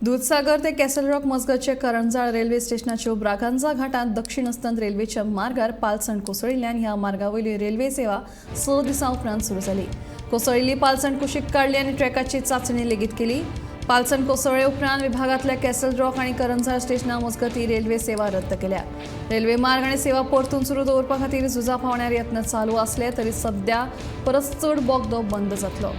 दुधसागर ते कॅसलरॉक मजगतचे करंजाळ रेल्वे स्टेशनाच्यो ब्रागांझा घाटांत दक्षिण अस्तंत रेल्वेच्या मार्गार पालसण कोसळिल्ल्यान ह्या मार्गावयली रेल्वे सेवा 6 दिसां उपरांत सुरू जाली. कोसळिल्ली पालसण कुशीक काडली आनी ट्रॅकाची चांचणी लेगीत केली. पालसण कोसळ्ळे उपरांत विभागांतल्या कॅसल रॉक आनी करंजाळ स्टेशना मजगती रेल्वे सेवा रद्द केल्या. रेल्वे मार्ग आनी सेवा परतून सुरू दवरपा खातीर झुजा पावण्यार यत्न चालू आसले तरी सध्या परस चड बोगदो बंद जातलो.